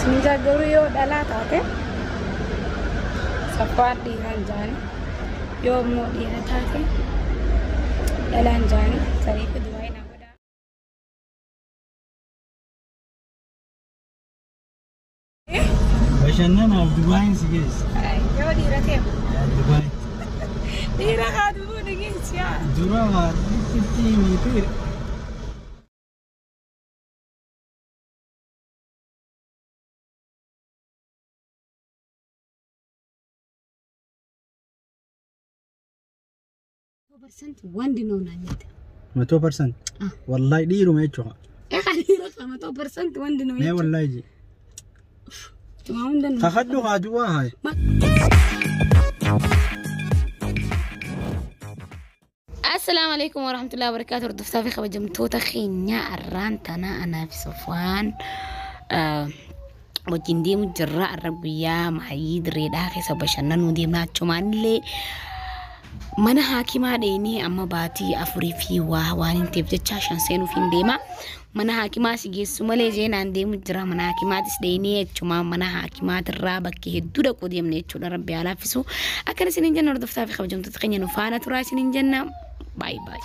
isin jaa garuu yoo dhalaa taate Safwaan dhiiraan jaani yoo immoo dhiira taate dhalaan jaani saniif du'aa naa godhaa. Bashannanaaf Dubaayin si geessa. Yoo dhiira ta'e Dubaay. dhiira haatu fuudhu geessi yaa. Dura waa itti himite. Percent ወንድ ነው ናኝት 100%. Wallahi dhiiruma jechuudha. 100% ወንድ ነው። Mee wallahi je. ወንድ ነው። Kakadhu haa duwwaa haa. Assalaamu alaikum warahmatullahi wabarakatuh. Hordoftoota fi kabajamtoota keenya arraan tana anaa fi Sofwaan wajjin deemu jirra. Arra guyyaa maayii direedhaa keessa bashannanuu deemna. Achumaanillee mana haakimaa dheenee amma baatii 4 fi waa waan hin ta'eef jecha 5 seenuuf hin deema. Mana haakimaa si geessu malee jeenaan deemu jira. Mana haakimaatis dheenee achumaan mana haakimaatirraa bakkee hedduu dhaquu deemne jechuudha. Rabbi haa laaffisu. Akkana isiniin jenna hordoftoota fi kabajamtoota keenya nu faana turaa isiniin jenna. Bye bye.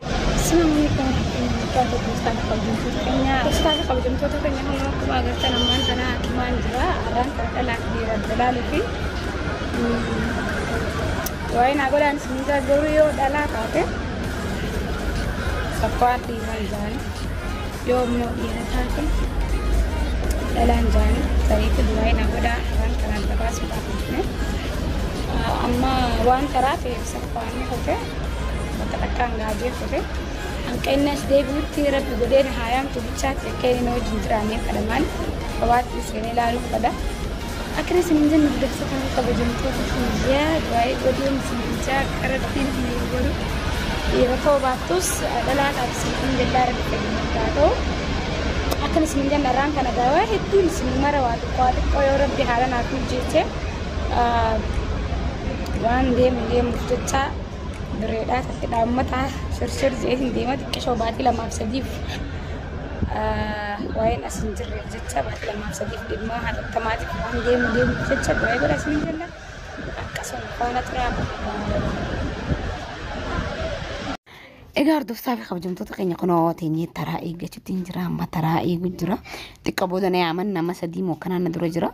Assalamu alaikum warahmatullahi wabarakatuh. Hordoftoota fi kabajamtoota keenya kun akkuma agartan ammaan tana hakimaan jira. Arraan tana dhalaa fi dhiira dalaaluu fi waa'ee naa godhaan isin garuu yoo dhalaa taate Safwaan dhiiraan jaani yoo immoo dhiira taate dhalaan jaani saniif waa'ee naa godhaa arraan kana adda baasuudhaaf dhufne. Amma waan taraa ta'eef Safwaan ni hote bakka takkaan gaajee hote. Hanqinni as deebi'utti rabbi godheen haayamtu bichaatti akka inni wajjin jiraannee kadhamaan kophaatti seenee ilaaluu fedha. Akkana isin hin jennu hordoftoota fi kabajamtoota kiyyaa waa'ee godhuun isin jechaa akka rabbiin hin godhu. Dhiira ta'uu baattus dhalaadhaaf isin hin jellaa rabbi fayyadamu ta'u. Akkana isin hin jenna irraan kana gaawaa hedduun isin mara waa xiqqoo xiqqoo yoo rabbi haala naaf hojjete waan deemu deemuuf jecha direedhaa tatte dhaammataa shirshir jeetiin deema xiqqishoo baatii 2 fi 3 waa'een as hin jirreef jecha baatii 2 fi 3 dhimma hatattamaatiif waan deemu deemuuf jecha waa'ee godha isin jenna akkasuma faana turaa. Egaa hordoftoota fi kabajamtoota keenya kunoo teenyee taraa eeggachuutti hin jira. Amma taraa eegu jira. Xiqqoo booda na yaaman nama 3 moo kanaan na dura jira.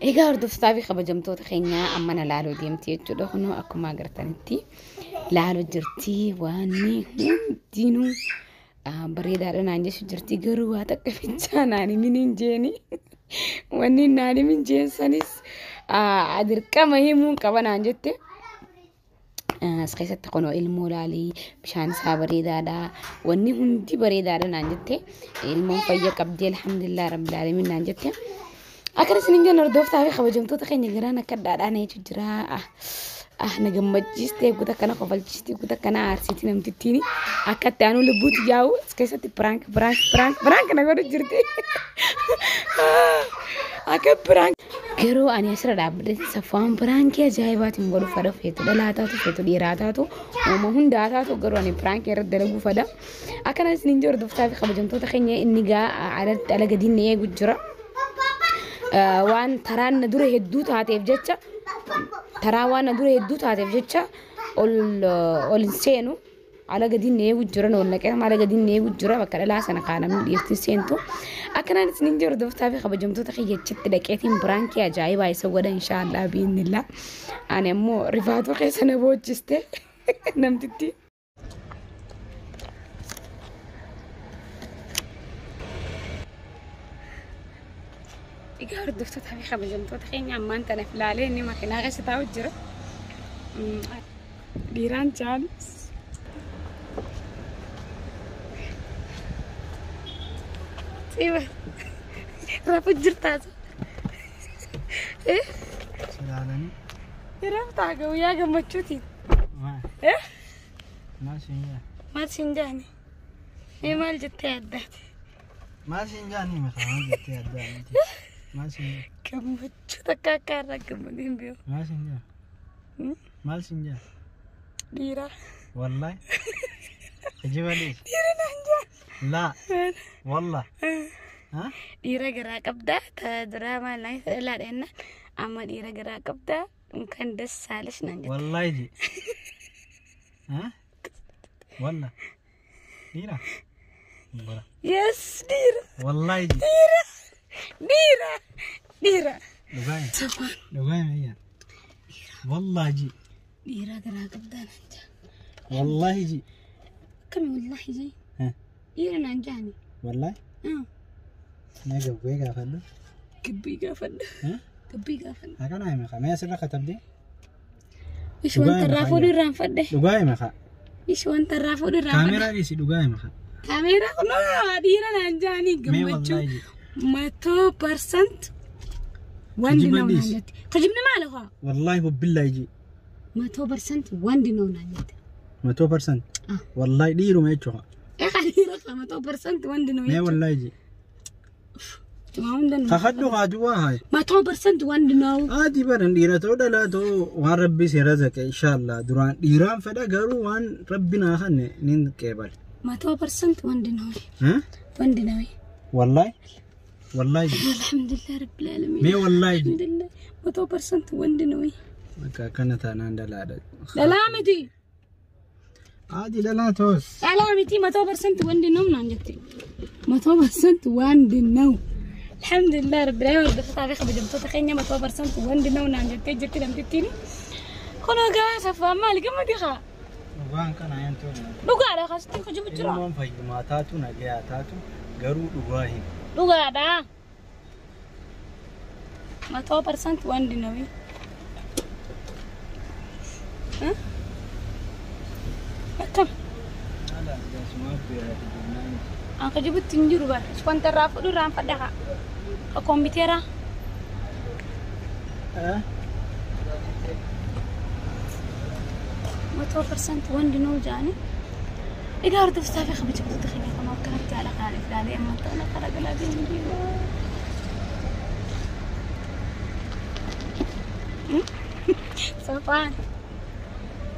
Egaa hordoftoota fi kabajamtoota keenya amma na laaluu deemti jechuudha. Kunoo akkuma agartanitti laaluu jirti. Waan hundinuu bareedaadha naan jechu jirti. Garuu waa takka fichaa naan himin hin jeeni. Wanni naan himin jeen sanis Dirqama himuun qaba naan jette. As keessatti kunoo ilmoo laalii bishaan isaa bareedaadha. Wanni hundi bareedaadha naan jette. Ilmoon fayya qabdi alhamdulillah rabbil alamin naan jette. Akkana isiniin jenna hordoftaa fi kabajamtoota keenya garaan akka dhaadhaan eechu jira. Ah na gammachiistee guuta akkana kofalchiistee guuta akkana aarsiiti namtittiin akka itti aanuu lubbuuti yaa'u as keessatti prank prank prank prank na godhu jirti. Akka prank. Garuu ani asirra dhaabbadhee Safwaan prankii ajaa'ibaatiin godhu fedha feetu dhalaa taatu feetu dhiiraa taatu uuma hundaa taatu garuu ani prankii irratti dalaguu fedha. Akkana isiniin jiru hordoftaa fi kabajamtoota keenya inni gaa ala gadiin ni eegu jira. Waan taraan na dura hedduu taateef jecha taraa waan na dura hedduu taateef jecha ol ol hin seenu. Ala gadiin ni eegu jira ol naqee ala gadiin ni eegu jira bakka dhalaa sana kaa namni dhiirti seentu. Akkanaan isiniin jiru hordoftaa fi kabajamtoota kiyya achitti dhaqeetiin prankii ajaa'ibaa isa godha inshaallah biiznillah. Ani ammoo rifaatuu keessa na boochiste namtitti. Egaa hordoftoota fi kabajamtoota keenya ammaan tana filaalee inni makiinaa keessa taa'u jira. Dhiiraan chaalis. Siiba rafu jirtaas. Silaalanii. Raftaa guyyaa gammachuutiin. Maal? Maal siin jaa? Maal siin jaani? Mee maal jettee addaati? Maal siin jaanii maqaa maal jettee addaati? Maal siin jaa? Gammachuu takka akka irraa gammadee hin beeku. Maal siin jaa? Maal siin jaa? Dhiiraa. Wallahi. Kijiba dhiis. Dhiira naan jaa. Laa. Wallah. Ha? Dhiira garaa qabdaa ta duraa maal naan dhalaadha jennaan amma dhiira garaa qabdaa kan das saalish naan jette. Wallahi ji. Ha? Wallah. Dhiira. Bora. Yes dhiira. Wallahi ji. Dhiira. Dhiira. Dhiira. Dhugaa. Dhugaa meeyya. Wallahi ji. Dhiira garaa qabdaa naan jaa. Wallahi ji. Akkami wallahi ji. Ha? Dhiira naan jaani. Wallahi. Mee gabbee gaafadhu. Gabbii gaafadha. Ha? Gabbii gaafadha. Akkana hime kaa. Mee asirra katabdee? Ishi wanta irraa fuudhu irraan fadhe. Dhugaa hime kaa. Ishi wanta irraa fuudhu irraan fadhe. Kaameeraa dhiisi dhugaa hime kaa. Kaameeraa kunoo dhiira naan jaanii Mee gammachuu. wallahi ji. 100% wanti Kijiba noo naan dhiisi. jette. Kijibni maali haa? Wallahi billahi ji. 100% wanti noo naan jette. 100%. Wallahi dhiiruma jechuudha. Egaa dhiira kaa 100% wanti noo Mee jechuudha. wallahi ji. Tuma hunda noo. Kakadhu haa duwwaa haa. 100% wanti noo. Ati baran dhiira ta'uu dhalaa ta'uu waan rabbi si razaqe inshaallah duraan dhiiraan fedha garuu waan rabbi naa kanne nin qeebale. 100% wanti noo. Ha? Wanti noo. Wallahi. Wallahi ji. Alhamdulillah rabbil alamin. Mee wallahi ji. Alhamdulillah 100% wanti noo. Bakka akkana taanaan dhalaadha. Dhalaa miti. Ati dhalaa ta'us. Dhalaa miti 100% wanti noo naan jette. 100% wanti noo. Alhamdulillah rabbil alamin hordoftoota fi kabajamtoota keenya 100% wanti noo naan jettee jirti namtittiin. Kun egaa Safwaan maali gammadi haa? Dhugaan kana hin tolu. Dhugaadha kaasitti kijibu jira. Ilmoon fayyumaa taatu nagayaa taatu garuu dhugaa hin. Dhugaadha. 100% wanti noo. Akkam? An kijibutti hin jiru bara. Wanta irraa fuudhu irraan fadhe haa. Ka kompiiteraa. 100% wanti noo jaani. Egaa hordoftoota fi kabajamtoota keenya kan akkanatti haala kanaan ilaalee amma ta'an akka ragalaa deemu deema. Safaan.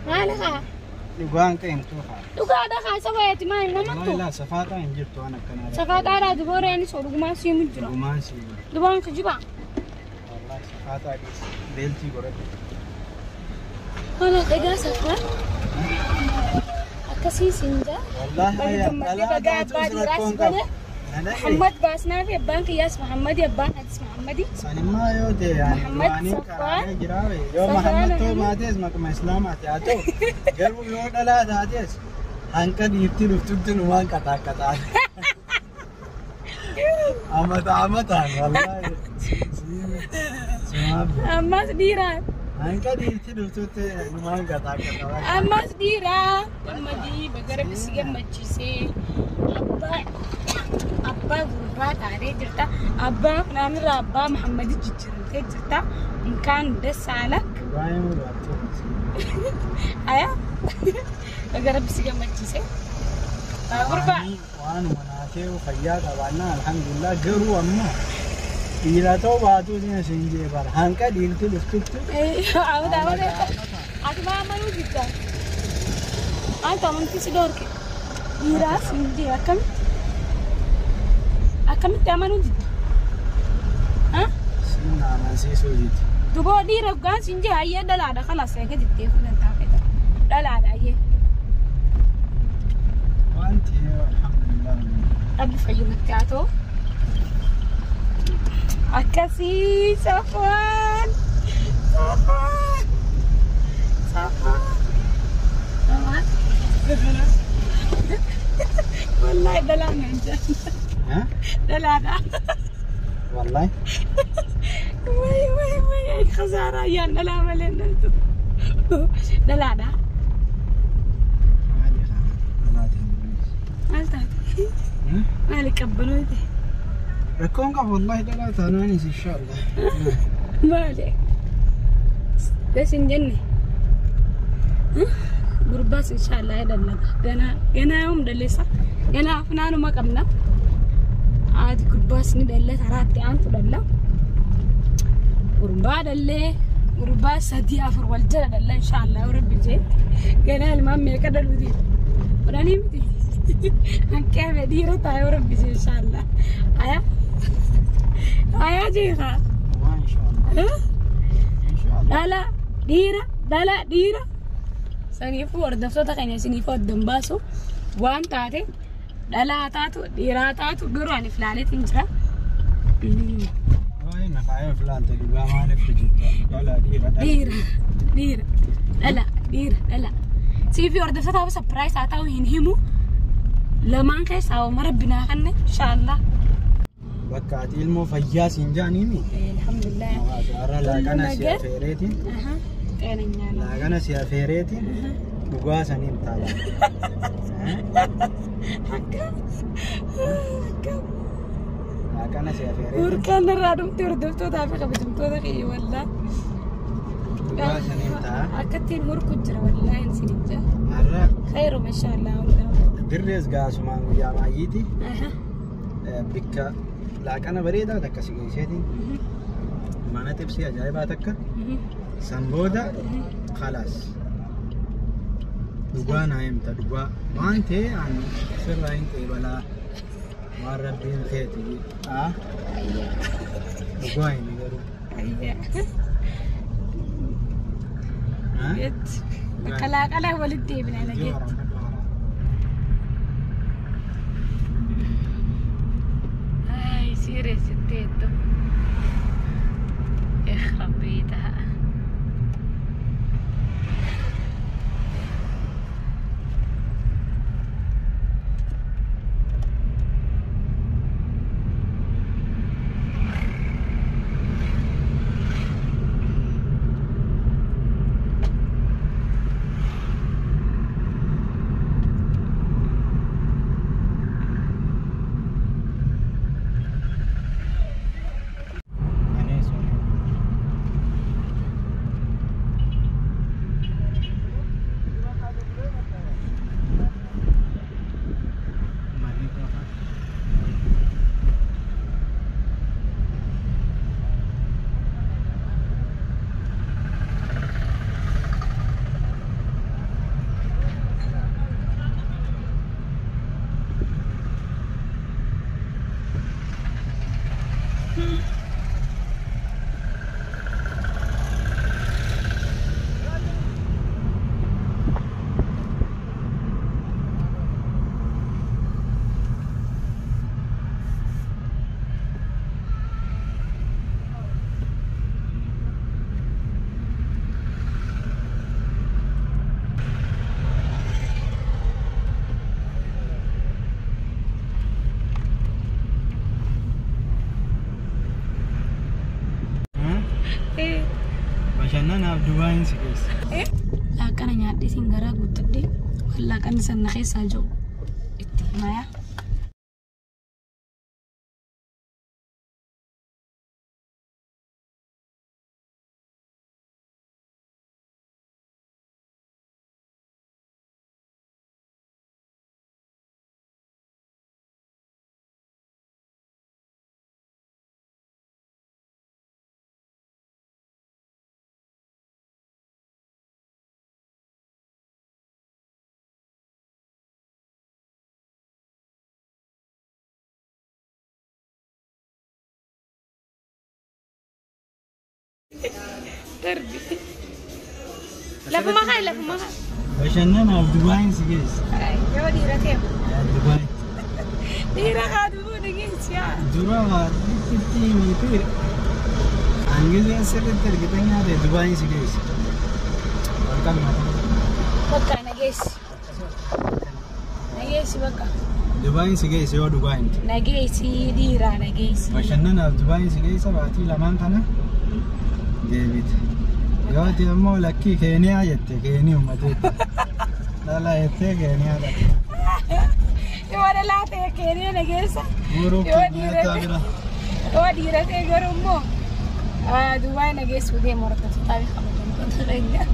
Maali haa? Dhugaan qeemtuu haa. Dhugaadha haa sabaayati maali namattu? Wallahi safaataa hin jirtu waan akkanaa. Safaataadhaa dubooreenis dhugumaan siimu jira. Dhugumaan siimu. Dubaan kijibaa. Wallahi safaataa dhiisi. Beeltii godhadhu. Kana egaa Safaan. Akkasii siin jaa. Wallahi Baga gammaddee baga abbaa dhiiraas godhe. Muhammad baasnaa fi abbaan kiyyaas Muhammadi abbaan atis Muhammadi. Sanimmaa yoo ta'e ani Muhammad duraanii Safwaan. karaanee jiraa yoo Safwaan Muhammad ta'uu Muhammad. baates maquma Islaamaati haa ta'u garuu yoo dhalaa taates hanqa dhiirtii dhuftutti numaan qaxaaqaxaa. Amata amataan wallahi Ammas dhiiraa. Hanqa dhiirti dhuftutti numaan gataa qaba. Ammas dhiiraa. Gammadii baga rabbi si gammachiisee. Abbaa gurbaa taatee jirta. Abbaa naannirraa abbaa Muhammadii jijjiiramtee jirta. Inkaan dasaalak. Baay'ee baattuu. Aya. Baga rabbi si gammachiisee. Gurbaa. Waanuma naatee fayyaa qabaannaa alhamdulillah garuu ammoo dhiira ta'uu baatuu siin jee bara hanqa dhiirti dhuftutti. Awwaata awwaata. Ati maa amanuu jirta? Anta amantii si dhorke. Dhiiraas hin jee akkamitti? Akkamitti amanuu jirta? Siin amansiisuu jirti. Duboo dhiira hoggaan siin jee hayyee dhalaadha kalas eega jettee fudhantaa fedha. Dhalaadha hayyee. Wanti alhamdulillah. Rabbi fayyumatti haa ta'u. Akkasii Safwaan. Safwaan. Safwaan. Safwaan. Wallahi dhalaan hin jedhan. Dhalaadha. Wallahi. Way way way khasaaraa ayyaan dhalaa malee hin dhaltu. Dhalaadha. Maal taate? Maali qabbanoote? Rakkoon qabu wallahi dhalaa taanaanis inshaallah. Maali? Bes hin jenne. Gurbaas inshaallah dhallaga. Ganaa ganaa yoom dhalleessa? Ganaa funaanuma qabna. Haati gurbaas ni dhalla taraatti aantu dhalla. Gurbaa dhallee gurbaa 3 4 wal jala dhalla inshaallah rabbi jee. Ganaa ilmaan meeqa dhaluuti? Fudhanii miti. Hanqee dhiira taa'ee rabbi jee inshaallah. Aya. Aya jeeqa. Waa inshaallah. Inshaallah. Dhala dhiira dhala dhiira. Saniifuu hordoftoota keenya isiniif oddoon baasu waan taate dhalaa taatu dhiiraa taatu garuu ani filaaleetiin jira. Waa'ee nafaayee filaalte dhugaa maaliif jirta? Dhala dhiira dhala. Dhiira dhiira dhala dhiira dhala. Siifi hordoftoota surprise haa ta'u hin himu. Lamaan keessaa hooma rabbi naa kenne inshaallah. Bakka ati ilmoo fayyaa siin jaaniimi. Alhamdulillah. Har'a laaqana si afeereetiin. ጤነኛ ነው። Laaqana si afeereetiin dhugaa saniin taala. Akka akka Laaqana si afeereetiin Burqaan irraa dhumte hordoftootaa fi kabajamtoota kiyya wallaa. dhugaa saniin ta'a. Akkattiin murku jira wallaa hin sin ija. Har'a Khayru mashallah hundaa. dirrees gaasumaan guyyaa baay'eeti. Bikka laaqana bareedaa takka si geesseetiin mana xibsii ajaa'ibaa takka san booda khalaas. Dhugaa naa himta dhugaa waan ta'e ani sirraa hin qeebalaa waan rabbiin feeti dhugaa himi garuu. Bakka laaqanaa walitti deebina nageetti. Ay, serious jetteettu. يخرب بيتها. Dubaayin si geessa. Laaqana nyaadhee siin garaa guuttadhee waan laaqanni sana keessaa jiru itti himayaa. Darbi. Lafuma haa lafuma haa. Bashannanaaf Dubaayin si geessa. Yoo dhiira ta'e. Dubaayin. Dhiira haaduu na geessi yaa. Dura itti himite hangizeen sirriitti ergitanii ta'e Dubaayin si geessa. Walqabna. Bakka na geessi. Na geessi bakka. Dubaayin si geessa yoo Dubaayin. Na geessi dhiira na geessi. Bashannanaaf Dubaayin si geessa baatii lamaan kana deebite. Yoo ati ammoo lakkii Keeniyaa jette Keenii uummateetti. Dhala jettee Keeniyaa dhaqxe. Yoo dhalaa ta'e Keeniyaa na geessa. Guuruu Yoo dhiira Keeniyaa ta'e bira. yoo dhiira ta'e garuu immoo Dubaay na geessuu deema hordoftoota fi kabajamtoota keenya.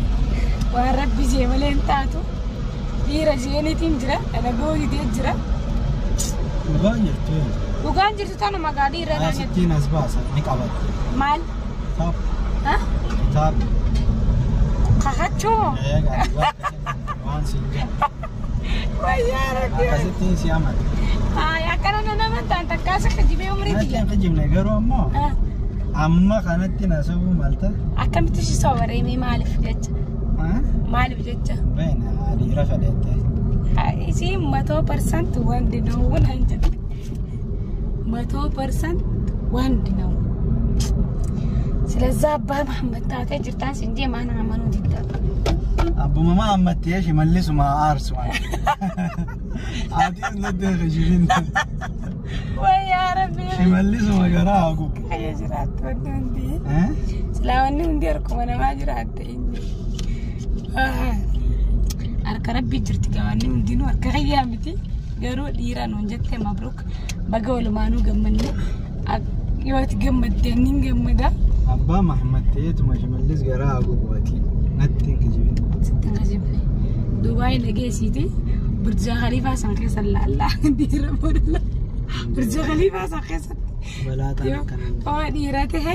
Waan rabbi jee malee hin taatu. Dhiira jeeniitiin jira. Dhala gootitee jira. Dhugaan jirtu. Dhugaan jirtu tanuma gaa dhiira naan jettu. Asittiin as baasa ni qabata. Maal? Kitaaba. Ha? Kitaaba. Kakachuu? Eegaa dhugaa waan siin jedhu. Wayyaa rabbi. Akkasittiin si amata. Ay, akkana na nama ta'an takkaas akka jibee umrii Natti tiyya. hin kijibne garuu ammoo amma kanatti na sobuu malta. Akkamitti si sobaree maaliif jecha? Maaliif jecha? Beena dhiira fedhette. Isiin 100% ወንድ ነው naan jedhe. 100% ወንድ ነው። ስለዛ አባ መሐመድ taatee jirtaan sin jee maana amanuu didda. Abbuma ammattee shimallisuma aarsu. Atis natti hin kijibin. Wayyaa rabbi. Shimallisuma garaa hagu. Kayya jiraattu wanni hundi. Silaa wanni hundi harkuma namaa jiraatte inni. Harka rabbii jirti gaa wanni hundinuu harka kiyyaa miti. Garuu dhiira nuun jette mabruuk baga walumaanuu gammanne yoo ati gammadde inni hin gammada. Abbaa Mahammad ta'eetuma shimallis garaa hagu ati natti hin kijibin. Sitti hin kijibne. Dubaay nageessiiti. Burjaa Khaliifaa san keessa laallaa dhiira booda Burjaa Khaliifaa san keessatti. Balaa ta'an akkanaan. Yoo dhiira ta'e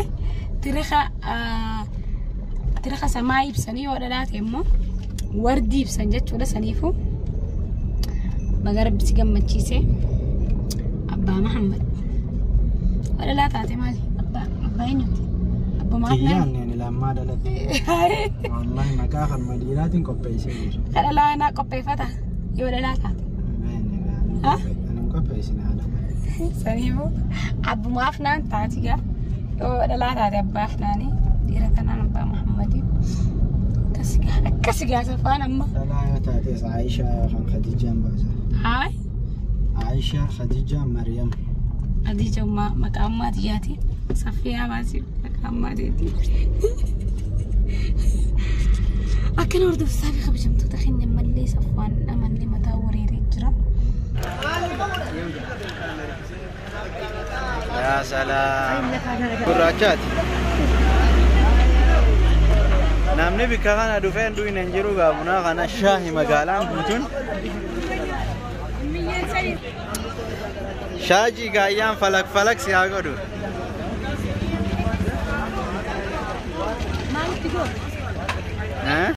tiriqa samaa ibsanii yoo dhalaa ta'e immoo wardii ibsan jechuudha saniifuu baga rabbi si gammachiise abbaa Mahammad. Yoo dhalaa taate maali? Abbaa abbaa eenyuti? Abbaa Mahammad. Kiyyaan ani lammaa dhalatte. Wallahi maqaa kan madiinaatiin qopheessee jira. Dhalaa naa qopheeffata yoo dhalaa taate. Ani hin qopheessine haadha. Saniifuu abbumaaf naan taati gaa yoo dhalaa taate abbaaf naanii dhiira kanaan abbaa Mahammadiin akkasi gaa safaan amma. Dhalaa yoo taates Aishaa yookaan Khadijaan baasa. Haay. Aishaa, Khadijaa, Maryam. Khadija maqaa ammaa tiyyaati. Safiyaa baasii maqaa ammaa teeti. Akkana hordoftoota fi kabajamtoota keenya mallee safwaan amallee mataa wareeree jira. Yaa salaam. Gurraachaati. Namni bikka kana dhufee hin dhuyne hin jiru gaabunaa kana shaahi magaalaan guutuun. Shaajii gaayyaan falak falak si haa godhu.